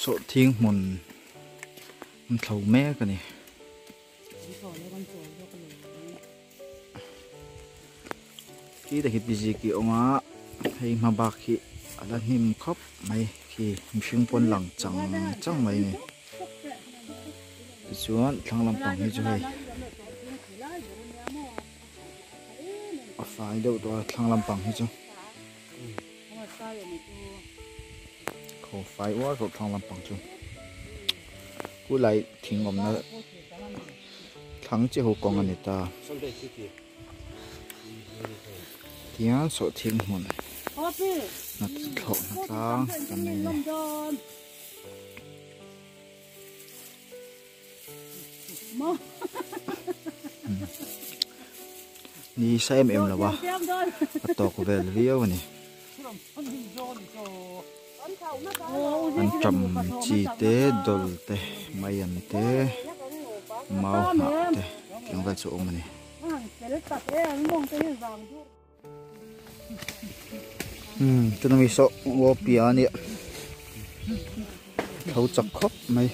Sawhthing hmun an thlo mek a ni. Khi te khi busy khi a awm a hei hma bak hi a la hnim khawp mai khi mihring pawn lang chang chang mai a ni tichuan thlang lampang hi chu hei a fai deuh tawh a thlang lampang hi chu. Khaw fai uar tawh thlang lampang chu khulai thing awmna thlang chi ho kawng a ni ta tiang sawhthing hmun hna thlawh hna tlang kan nei a ni. Ni sa em em lo a a tawk vel viau a ni an tam chi te dawl te maian te mau hnah te tiang vel chu a awm a ni. Tuna mi saw ngaw piah a nia tho chak khawp mai.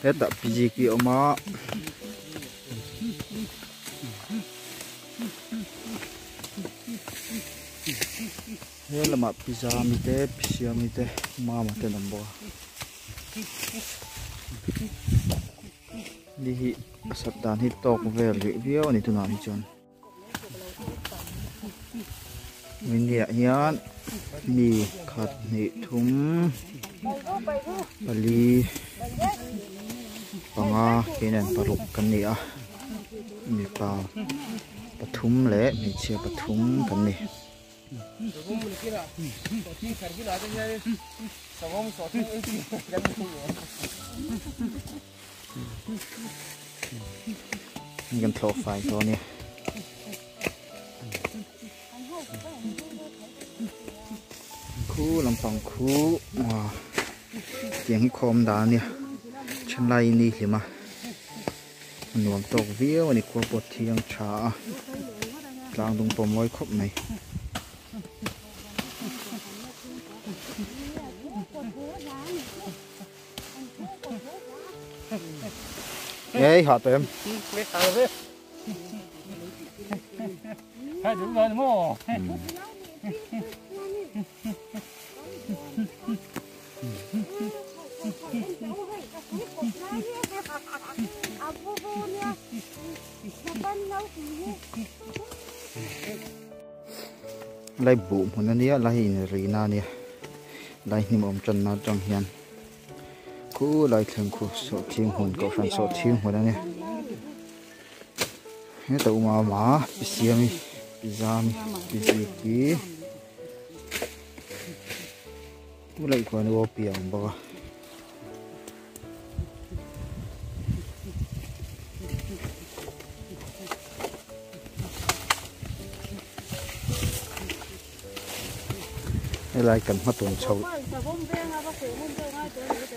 Hetah pijik hi a awm a. He lamah pizza mi te pisia mi te mama te an awm bawk a ni hi a sat dan hi tawk vel rih viau a ni tunah hi chuan miniah hian mi khat hnih thum pali panga hian paruk kan ni a mipa pathum leh hmeichhia pathum kan ni. Kan thlawh fai tawh a nia. Khu lampang khu tiang hi khawm dan a nia thenlai in ni hlim a. A nuam tawk viau a ni khua pawh thiang tha a tlang dung pawh mawi khawp mai. Ei hah tawh em? Lai buh hmun a nia lai in rihna a nia lai hnim awm tanna atang hian khu lai thleng khu sawhthing hmun kohhran sawhthing hmun a nia heta awm a pi siami pi zami pi ziki. Pu laih khuan aw piang awm bawk a. Helai kan hmatun chho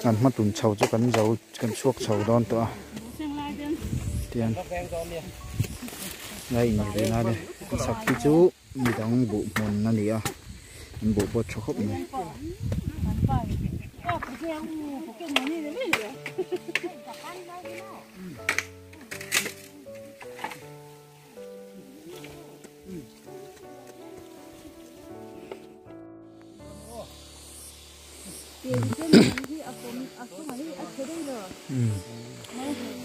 kan hmatun chho chu kan zo kan chhuak chho dawn tawh a tian lai inrina te an sak hi chu midang buh hmun a ni a. An buh pawh tha khawp mai.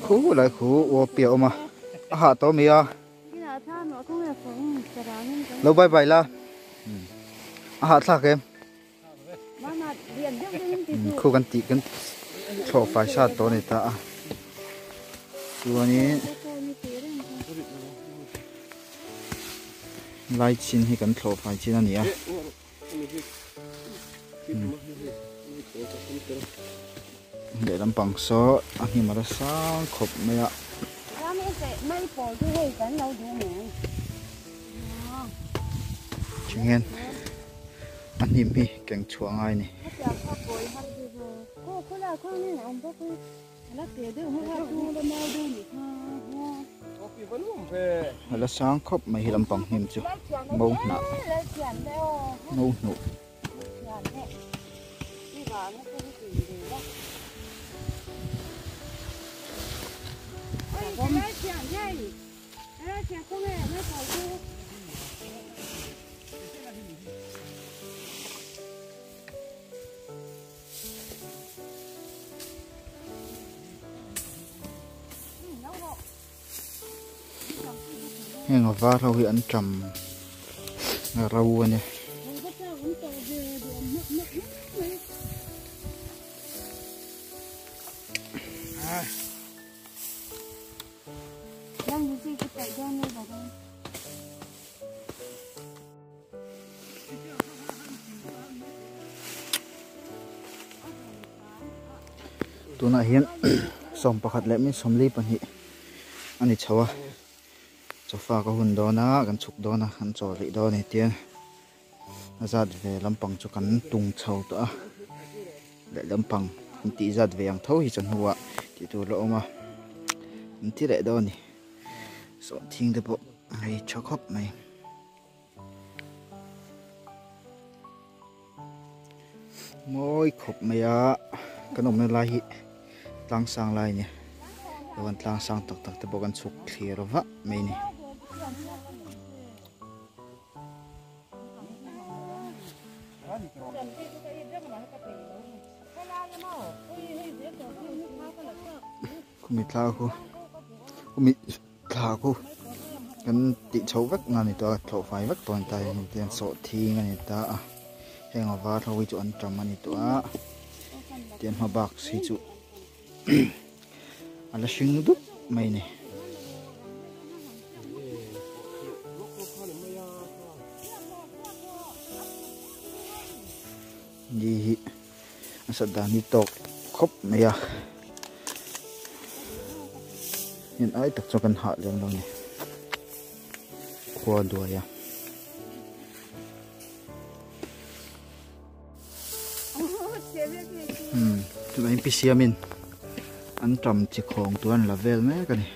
Khu lai khu aw piah awm a a hah tawh mai a. Lo bye bye la a hahthlak em khu kan tih kan thlawh fai sat tawh a ni ta a chuanin lai chin hi kan thlawh fai chin a ni a. Lehlam pang saw a hnim a la sang khawp mai a. Tiang hian a hnim hi keng chhuah ngai a ni. A la sang khawp mai hi lampang hnim chu ngo hnah ngo hnuh. Heng a var ho hi an ṭam ro a ni. Tunah hian 11 leh min 42 a ni chho a chawfa ka hun dawn a kan chhuk dawn a kan chaw rih dawn a ni tiang a zat ve lampang chu kan tung chho tawh a leh lampang an tih zat ve ang tho hi chawhnuah tih tur la awm a an ti leh dawn a ni sawhthing te pawh a ei tha khawp mai. Mawi khawp mai a kan awmna lai hi tlang sang lai a ni chuan tlang sang tak tak te pawh kan chhuk thlir vah mai a ni. Khumi thla khu khumi thla khu kan tih chho vek na ni tawh a thlawh fai vek tawh a ni ta heng te hian sawhthing a ni ta a heng a var ho hi chu an tam a ni tawh a tian hma bak hi chu a la hring dup mai a ni. Ni hi a sat dan hi tawk khawp mai a in ai tak chu kan hah lem lo ni khua duai a. Hmm tunah hian pi siamin an tam chi khawng tur an la vel mek a ni.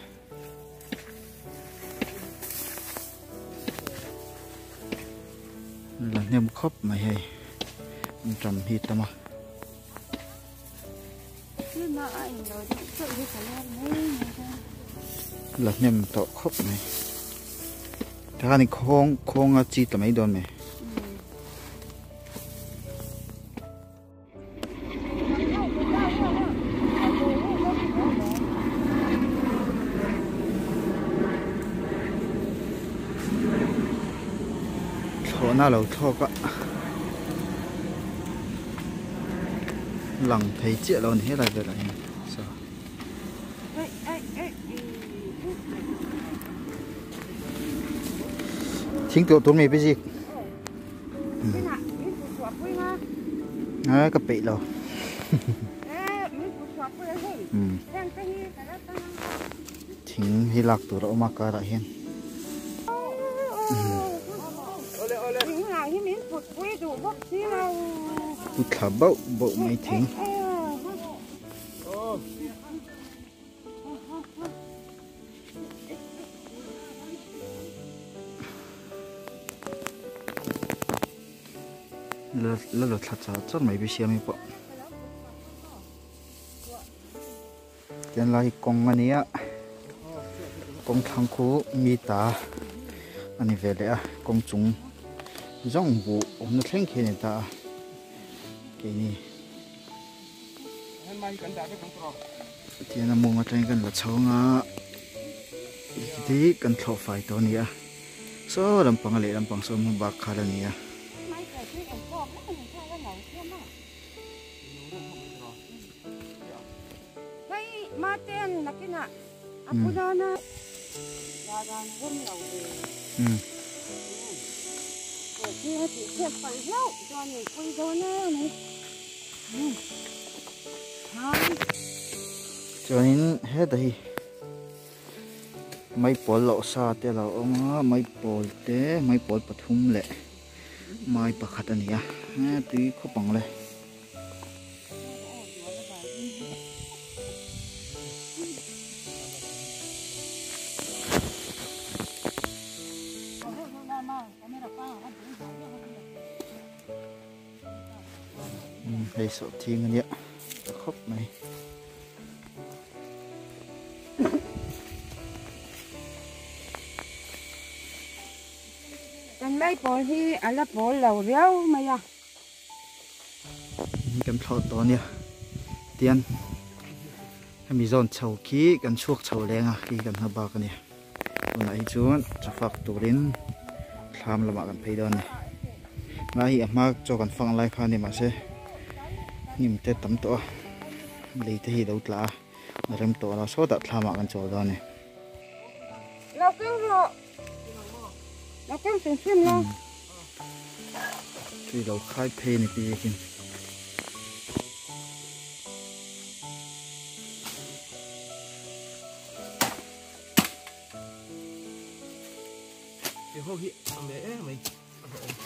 La hnem khawp mai hei an tam hi tam a. La hnem tawh khawp mai. Takhan i khawng khawng a chi ta mai dawn mai. Thlawhna lo thlawk a lang thei chiah lo a ni helai velah hian saw. Thing tawh tur mai pi zik. A ka peih lo. Thing hi lak tur a awm a karah hian. Pu thla bauh bauh mai thing. La la thla char char mai bisiam hi pawh tian lai hi kawng a nia kawng thlang khu mi ta a ni ve leh a kawng chung zawng buh awmna thleng khi a ni ta a keini. Tihian a mawng atangin kan la chhawng a hi kan thlawh fai tawh a ni a saw lampang a leh lampang saw hmun bak khal a ni a. Chuanin heta hi maipawl loh sa te a lo awm a maipawl te maipawl pathum leh mai pakhat a ni a tui khawp ang le. Hei sawhthing ania tha khawp mai. Kan mai pawl hi a la pawl lo riau mai a. Kan thlawh tawh ania tian hemi zawn chho khi kan chhuak chho leng a khi kan hma bak ania tunah hi chuan chawfak turin thlam lamah kan phei dawn a ni lai hi a hma chaw kan fang lai kha a ni mahse hnim te tam tawh a lei te hi a lo tla a a rem tawh lo sawtah thlamah kan chawl dawn a ni. Lo keng rawh. Lo keng hrim hrim la. Tui lo khai phei a ni pi biakin. He ho hi a me em mai a hlawh awm.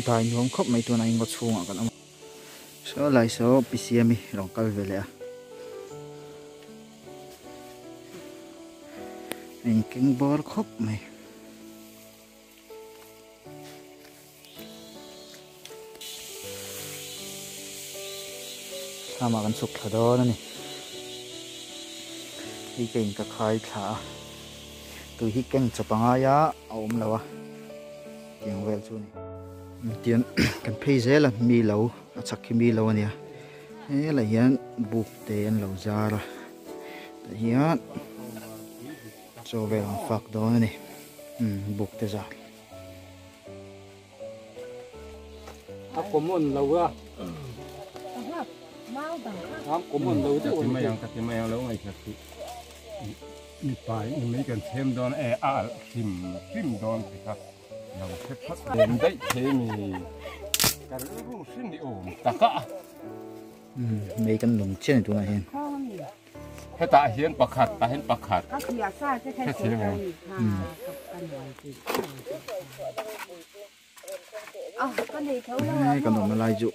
Dai nuam khawp mai tunah in ngaw chhungah kan awm a. Saw lai saw pi siami rawn kal ve leh a. A inkeng bawr khawp mai. Thlamah kan chhuk thla dawn a ni. Hei ka in ka khai thla a. Tui hi keng chawp a ngai a, a awm lo a. Tiang vel chu a ni. Tian kan phei zel a, mi lo a chak hi mi lo a nia. Helai hian buk te an lo zar a. Tah hian chaw vel an fak dawn a ni. Umm buk te zar. A common lo a. Am common lo deuh a ni. Ka ti mai ang lo ngaihsak hi. Mipa in mai kan chhem dawn e a alh hrim hrim dawn ti kha lo hre phawt lem daih thei mi ka rilru hrim ni awm tak a. Mei kan lung chian ni tunah hian. Hetah hian pakhat tah hian pakhat. Hrethiam em? Hei kan awmna lai chu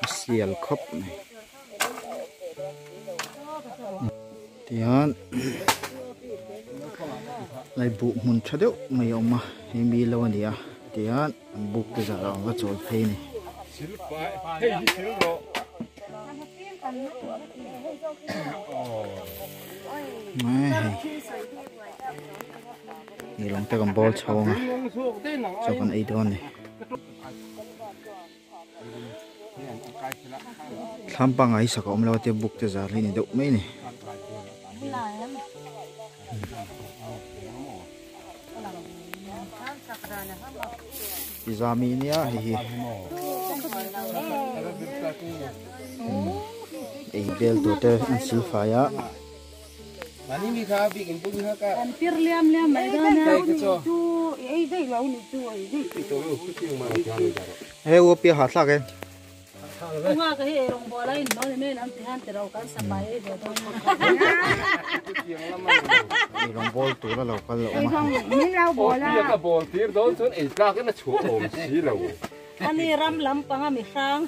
a sial khawp mai. Tihian lai buh hmun tha deuh mai a awm a hei mi lo a ni a tihian an buk te zah ah an va chawl phei a ni. Hei lawng te kan bawl chho ang a chaw kan ei dawn a ni. Thlam pangngai sak a awm lo a tia buk te zar hi a ni deuh mai a ni. Izami nia hei hi ei bel tur te an sil fai a. He u pia ha thlak e. Eirawng bawl tur a lo kal a awm a. Ka bawl tir dawn chuan ei tlak in a chhuah awm si lo. Ani ram lampang a mi hrang.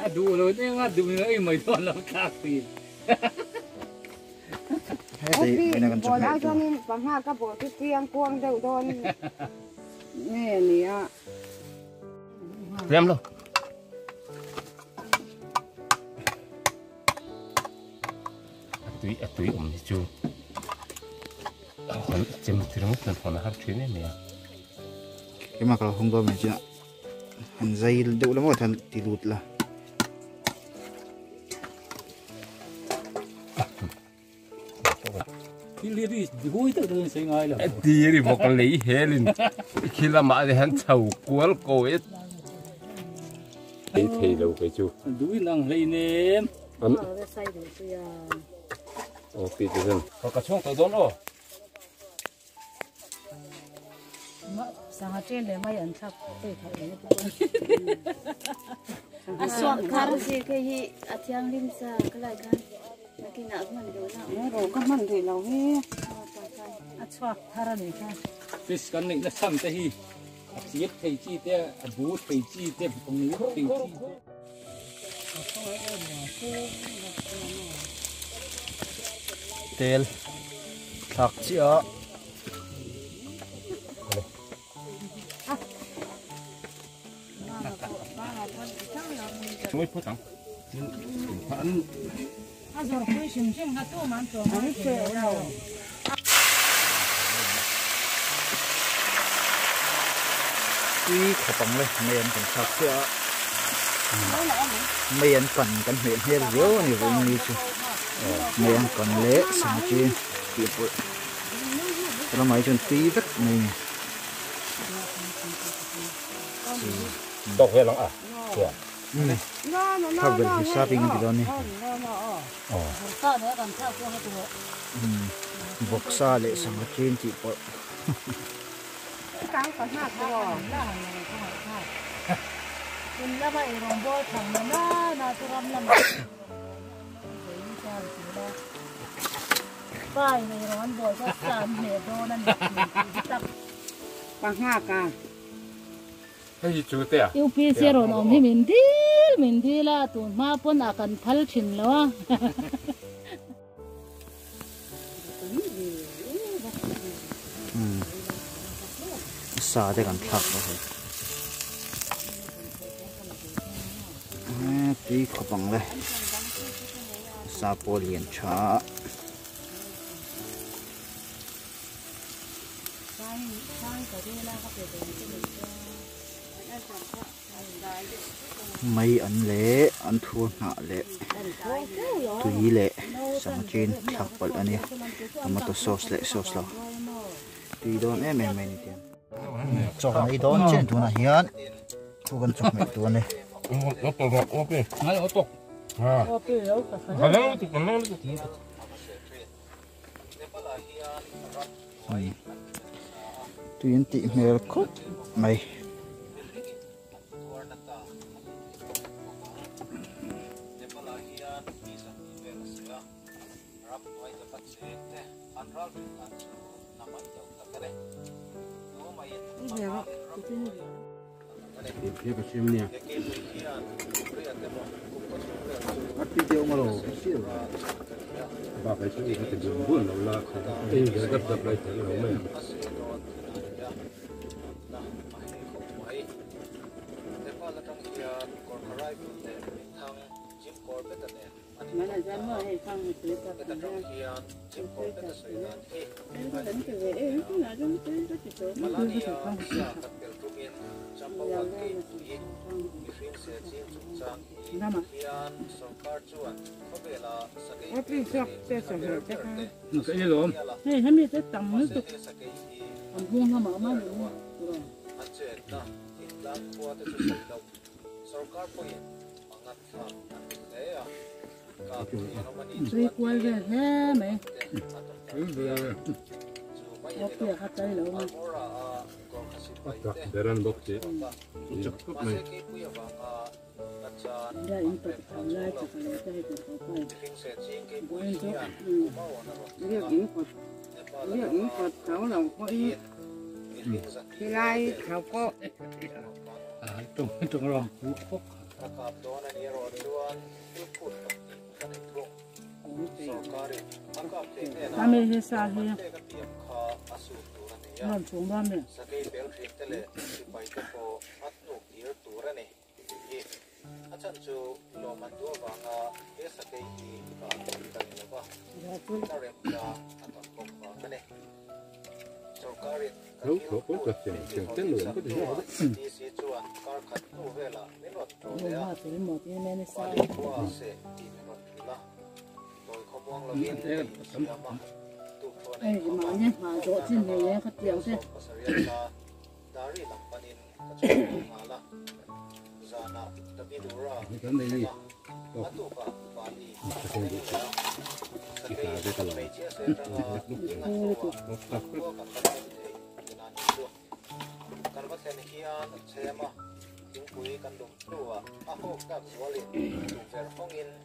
A duh lo eng a duh in ei mai dawn lo thlak thin. Heti ina kan chawhmeh tur. Pangha ka bawl chu chiang kuang deuh dawn nge nia. Rem lo. A tui a tui awm hi chu hon chem tirang chuan hon a har thin em mai a. Keimah ka lo hawng dawn mai chu han zai deuh la maw tan ti lut la. Tiri bawk lei helin khi lamah te hian chho kual ko e ei thei lo kei chu duin ang hlei nem aw pi te chuan ka chhuak tawh dawn aw Sangha chen leh mai an thlak pek kha eng emaw a suak thar si ke hi a thianghlim sa ka lai khan nakinah a hman duh na ro ka hman rih lo hi a chhuak thar a nih kha fish kan neihna chhan te hi a chip thei chi te a bu thei chi te a ngur thei chi te. Tel thlak chiah a. Tui khawp ang le mei an kan thlak chiah a mei an kan kan hmeh hmel viau a ni vawiin ni chu mei an kan leh sangha chi tih pawlh ramah hi chuan tui vek mai a ni. Tawk vel ang a chuan. Thlak vel hi saping a ti dawn a ni. Vawksa leh sangha chin tih pawlh. UPC a rawn awm hi min dil min dil a, tun hma pawn a kan phal thin lo a. Sa te kan thlak tawh hei. Tui khawp ang le. Sa pawh lian tha a. Mai an leh an thur hnah leh tui leh sangha chin thlak palh a nia tomato sauce leh sauce lo tui dawn em em mai a ni tiang chaw kan ei dawn chian tunah hian thu kan chawhmeh tur a ni. Tui an tih hmel khawp mai. Tui kual vel hle mai. Awpia kha tlai lo a. Beran bawk chi. Chak khawp mai. Ria in pat ang lai chak lo te hei tur pawh pai. Buain chu. Riak in kawt riak in kawt tho lo pawh hi khilai tho pawh. Tung rawng pu bawk. Ami hi sa hi rawn chhung dawn mi.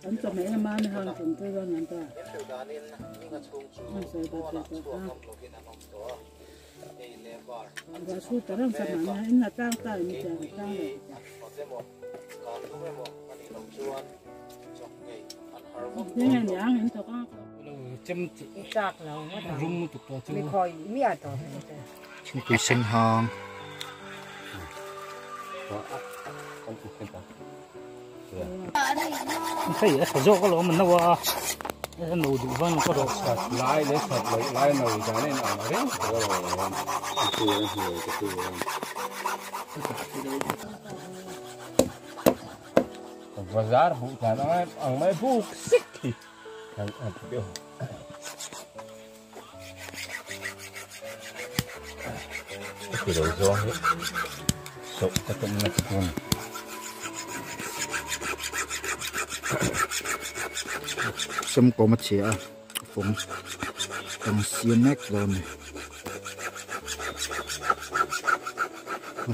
An chawhmeh lama mi hang tum pui dawn an ta. An sawi ta che ta kha. Ruah chhut ta reng chawhmeh na in a tlang ta in tiang a tlang lo. Thingpui sen hang. Hei a tha zawk alawm an no a a no duh vang ka rawh that lai leh that loh lai no dan a in ang reng tawh alawm a tur a hmuh ka tur a bazar buh dan ang mai buk sik hi kan an ti deuh. Heti lo zawng hi sawh ka tum na chu a ni. Sawmkawm a chhia a fawng kan siam mek dawn a ni.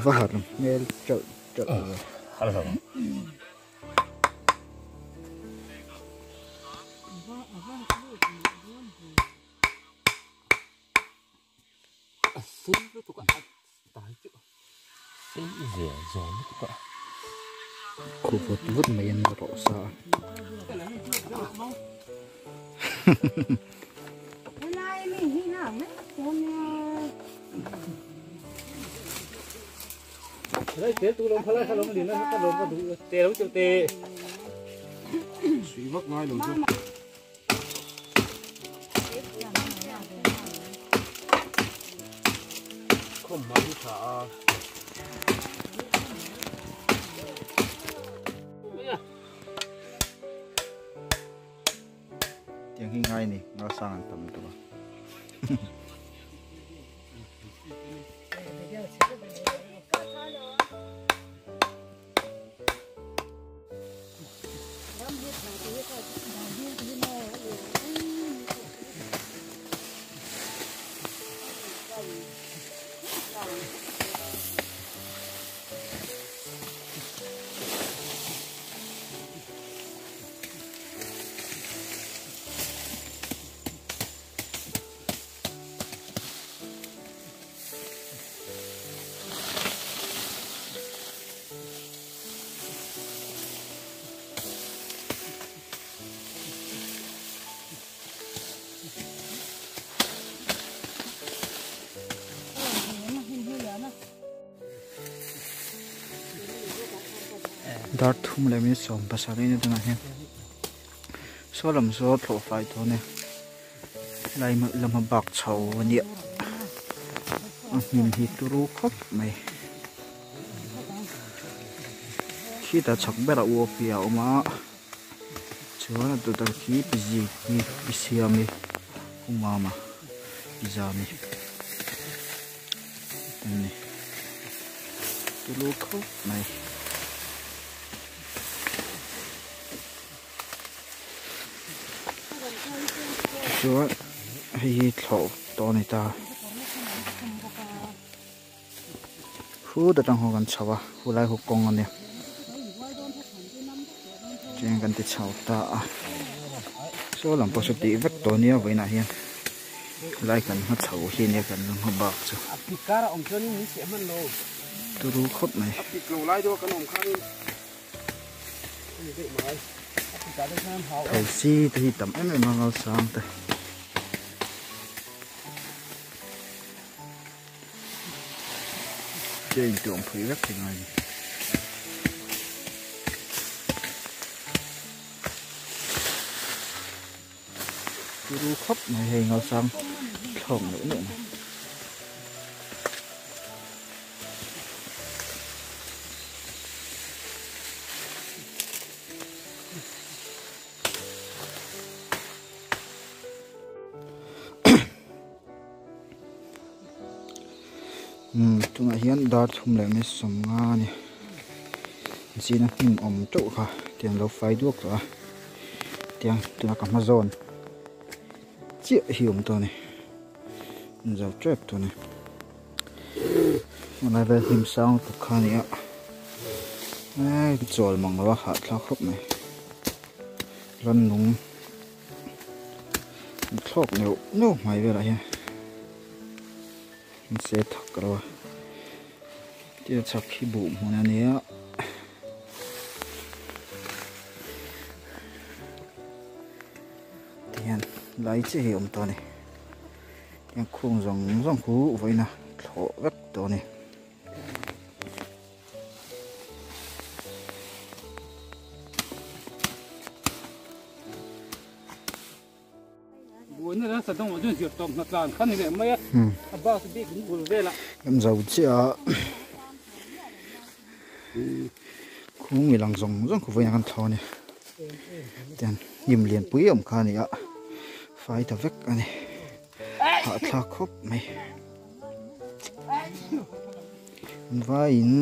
Va har hmel teuh teuh ve. A sei lutuk a tai chu sei zel zawl lutuk a. Khu vut vut mai an rawh sa a. Suih vak ngai lo chu. Khawm mai hi tha a. Tiang hi ngai ni, ngalsang an tam lutuk a. Dar thum leh minute 17 a ni tunah hian saw lam saw thlawh fai dawn e lai lama bak chho a nia a hnim hi turu khawp mai khitah chhak berah u a awm a chuan a tawt ah khi pi zi pi siami pu mama pi zami te an ni turu khawp mai. Chuan hei hi thlawh tawh a ni ta phut atang ho kan chho a khulai ho kawng a nia chuan kan ti chho ta a saw lam pawh saw tih vek tawh a nia vawiinah hian helai kan hma chho hi ania kan la hma bak chu turu khawp mai. Thosi te hi tam em em a ngalsang te. Che intuam phui vek thei ngai ni. Turu khawp mai hei ngalsang thlawk neuh neuh mai. Umm tunah hian dar thum leh mai 50 a ni zin a hnim awm teuh kha tiang lo fai duak tawh a tiang tuna ka hma zawn chiah hi awm tawh a ni zo tep tawh a ni helai vel hnim sang lutuk kha a ni a eee chawl mang lo a hahthlak khawp mai rannung thlawk neuh neuh hmai velah hian an che thak lo a tia chhak hi buh hmun a nia. Tihian lai chiah hi a awm tawh a ni. Tihian khung zawng zawng khu vawiin a thlawh vek tawh a ni. Kan zo chiah a khung mi lang zawng zawng khaw vawiin a kan thlawh a ni tiang hnim lian pui awm kha a ni a fai ta vek a ni hahthlak khawp mai an vaiin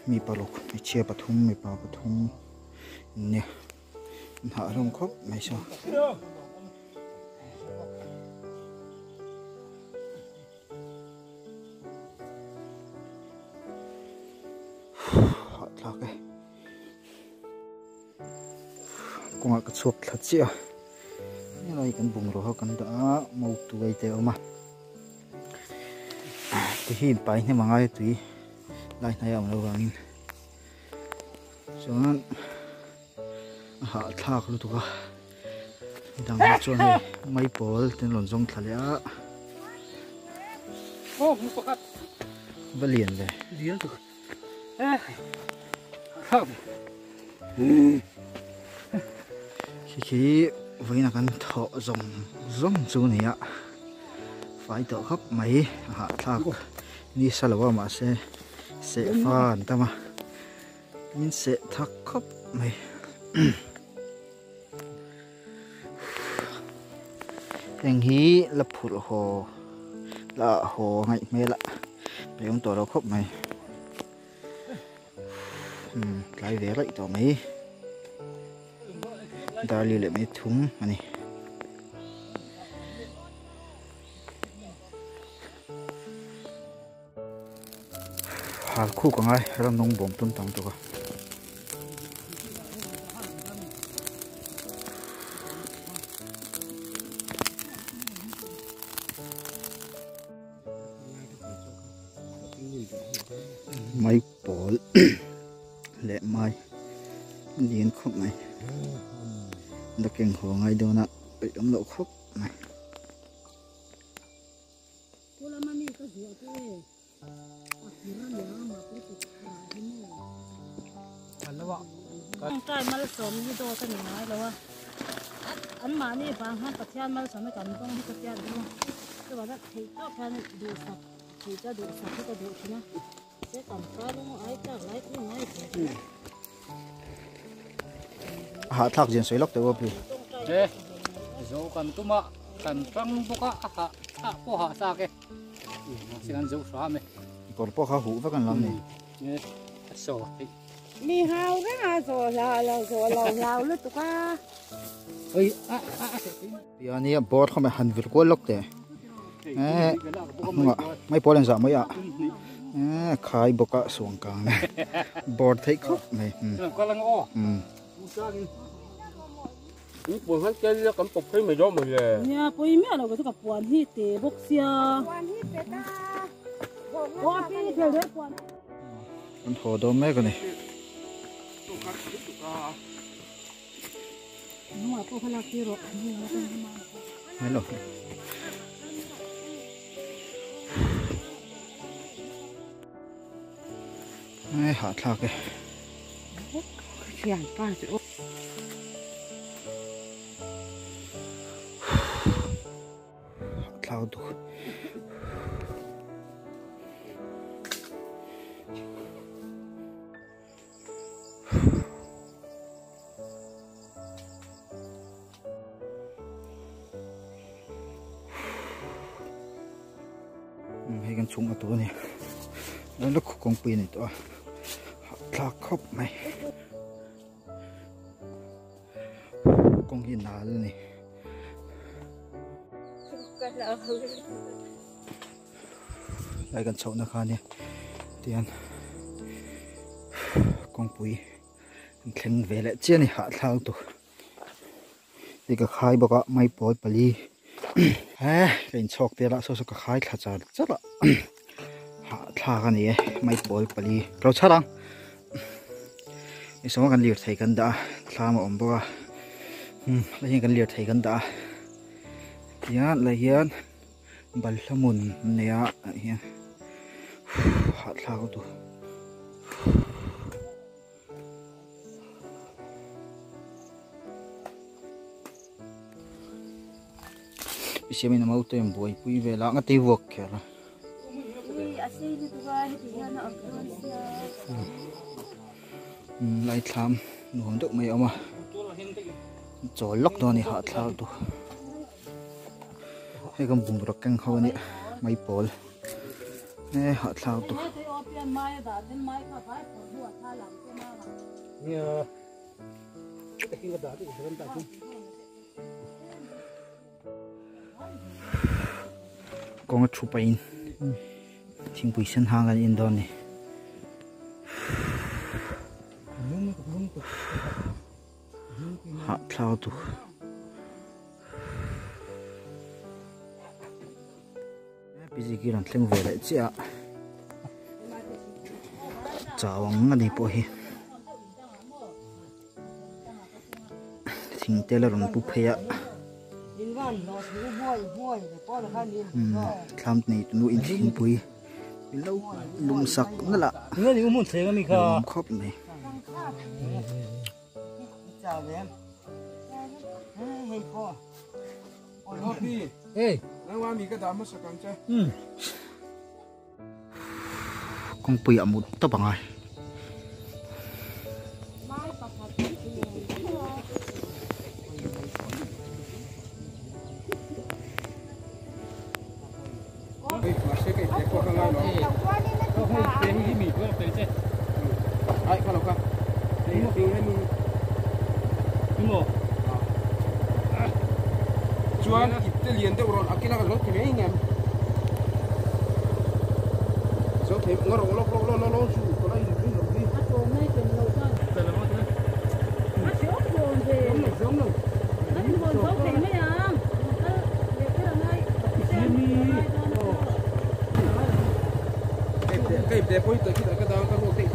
mi paruk hmeichhia pathum mipa pathum an nia. Hah hlawm khawp mai saw. Hah thlak e. Kawngah ka chhuak thla chiah a. Helai kan bungraw ho kan dah a, motuai te a awm a. Tihi in pai hnem angai a tui lai hnai a awm lo vangin. Chuan a hahthlak lutuk a midang ho chuan hei mai pawl te an rawn zawng thla leh a va lian ve khi khi vawiin a kan thawh zawng zawng chu a ni a fai tawh khawp mai a hahthlak ni sa lo a mahse sehfa an tam a. Min seh thak khawp mai. Heng hi la phurh haw la haw ngaih hmel a pe awm tawh lo khawp mai. Hmm tlai ve raih tawh mai. Darli leh mai thum a ni. Hal khuk angai ram nung bawm tum tam tuk a. Mai pawl leh mai lian khawp mai. La keng haw ngai dawn a peih awm loh khawp mai. Tawngtai malsawm hi dawt a ni ngai lo a, anmahni vang hian Pathian malsawm hi kan dawng hi ka tiat duh a, chuvangin theih tawk hian duhsak theih chu a duhsak hi ka duh thin a, se kan pa lung ai tlak lai pawh ngai ve thin a. A hahthlak zin sawi lawk teh u a pi. He zo kan tum a kan tang bawk a a hah hah pawh hah tlak e mahse kan zo hram e. Kawr pawh kha huh vek an lam ni. A saw theih. Mi hau reng a zawh hlau lo zawh lo hlau lutuk a. Oi a a a Piani a board kha mai han vir kual lawk teh. Eh a hnungah mai pawl an zah mai a. Eh khai bawk a suang kang le. Board theih khawp mai. Um. Nia pui miah lo ka chu ka puan hi te bawk sia. Puan hi pe ta. Aw pi fel hle puan. An haw dawn mek a ni. Hello. Ai hah thlak e. Hah thlak duh. Hei kan chhung a tu a ni la khu kawngpui a ni tawh a hahthlak khawp mai kawng hi nal a ni. Lai kan chhohna kha ania tihian kawngpui an thleng ve leh chiah a ni hahthlak lutuk hei ka khai bawk a maipawl pali he ka inchhawk tel a saw saw ka khai thla char char a hahthlak a ni e maipawl pali ka lo chhar ang ni sawma kan lirthei kan dah a thlam a awm bawk a. Lai hian kan lirthei kan dah a tian lai hian balhla hmun an nei a ah hian hahthlak lutuk. Siamin a mau te an buaipui vel a ngati vuak kher a. Lai thlam nuam deuh mai a awm a chawl lawk dawn a ni hahthlak lutuk hei kan bungraw keng ho a nia mai pawl e hahthlak lutuk. Kawnga thu pahin thingpui sen hang kan in dawn a ni. Hahthlak lutuk. Piziki rawn thleng ve leh chiah a chau ang a ni pawh hi. Thing te la rawn pu phei a thlam nei tunu in thingpui lo lum sak nalh a lawm khawp mai. Kawngpui a mut tawp ang a. Chuan ipte lian deuh rawn a kila ka zo thei mai ngem. Zo thei nga rawh lawk lawk lawk lawk chu ka la in rin lo hi. A tawm mai ken lo chuan. A hreawm dawn ve. Zawm lo. Kan in hawn zo thei mai ang. Kal leh kher a ngai. Ka ipte pawh hi tawh khi ka dang ka ruak daih.